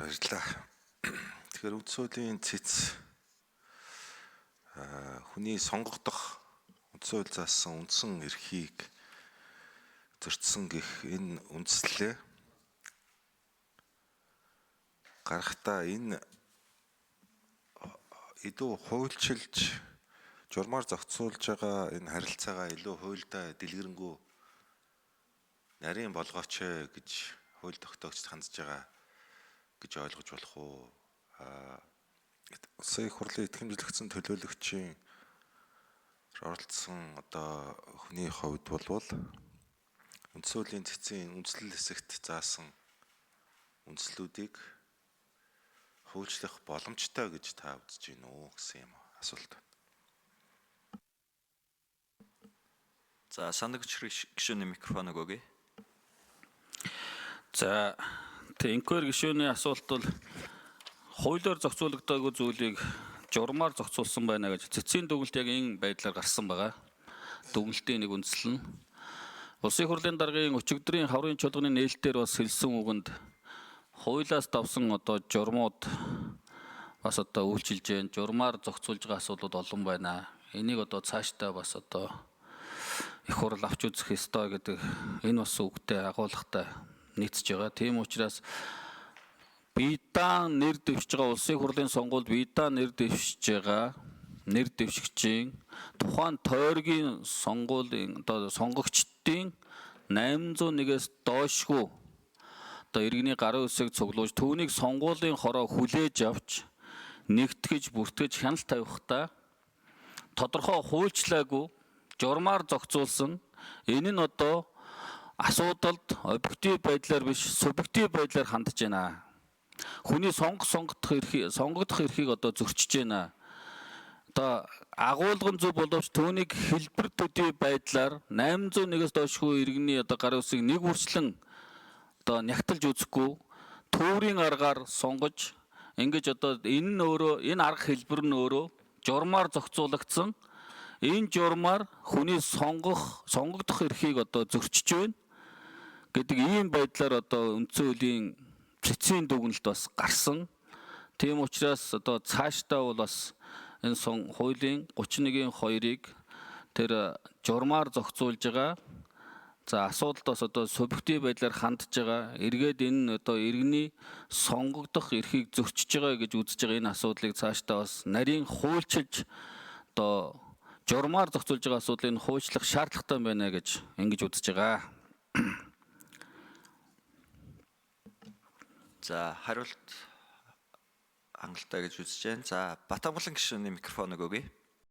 Баярлалаа. Тэгэхээр үндсэн хуулийн цэц хүний сонгогдох үндсэн хууль заасан үндсэн эрхийг зөрчсөн гэх энэ үндслээ гарахдаа энэ илүү хуульчилж журмаар зохицуулж байгаа энэ харилцаагаа илүү хуульдаа дэлгэрэнгүй нарийн болгооч гэж хууль тогтоогчд хандж байгаа гэж ойлгож болох уу? Улсын их хурлын итгэмжлэгдсэн төлөөлөгчийн оролцсон одоо хүний хувьд болвол үндсэн хуулийн цэцгийн үндслэл хэсэгт заасан үндслүүдийг хуульчлах боломжтой гэж та үзэж байна уу гэсэн юм асуулт байна. За, санагч гишүүний микрофоныг өгье. За, тэг инквер гишүүний асуулт бол хуулиар зохицуулагдаагүй зүйлийг журмаар зохицуулсан байна гэж цэцгийн дүгнэлт яг энэ байдлаар гарсан байгаа. Дүгнэлтийн нэг үндсэл нь Улсын их хурлын даргын өчигдрийн хаврын чуулганы нээлтээр бас хэлсэн үгэнд хуулиас давсан одоо журмууд бас одоо үйлчилж जैन журмаар зохицуулж байгаа асуудлууд олон байна. Энийг одоо цаашдаа бас одоо их хурл авч үзэх ёстой гэдэг энэ бас үгтэй агуулгатай нийцж байгаа. Тийм учраас Бидан нэр дэвшиж байгаа улсын хурлын сонгуульд Бидан нэр дэвшиж байгаа нэр дэвшигчийн тухайн тойргийн сонгуулийн одоо сонгогчдын 801-ээс доошгүй одоо иргэний гарын үсэг цуглуулж түүнийг сонгуулийн хороо хүлээж авч нэгтгэж бүртгэж хяналт тавихтаа тодорхой хуульчлаагүй журмаар зохицуулсан энэ нь одоо асуудалд объектив байдлаар биш субъектив байдлаар хандж байна. Хүний сонгогдох эрхийг сонгогдох эрхийг одоо зөрчиж байна. Одоо агуулгын зөв боловч түүнийг хэлбэр төдий байдлаар 801-ээс доошгүй иргэний одоо гарын үсгийг нэг үрчлэн одоо нягталж үзэхгүй төврийн аргаар сонгож ингэж одоо энэ нь өөрөө энэ арга хэлбэр нь өөрөө журмаар зохицуулагдсан энэ журмаар хүний сонгогдох эрхийг одоо зөрчиж байна гэдэг ийм байдлаар одоо үндсэн хуулийн цэцгийн дүгнэлт бас гарсан. Тийм учраас одоо цаашдаа бол бас энэ хуулийн 31-ийн 2-ыг тэр журмаар зохицуулж байгаа. За асуудалд бас одоо субъектив байдлаар хандж байгаа. Эргээд энэ одоо иргэний сонгогдох эрхийг зөрчиж байгаа гэж үзэж байгаа энэ асуудлыг цаашдаа бас нарийн хуульчилж одоо журмаар зохицуулж байгаа асуудлыг хуульчлах шаардлагатай байна гэж ингэж үзэж байгаа. За, хариулт хангалттай гэж үзэж байна. За, Батамгалан гишүүний микрофоныг өгье.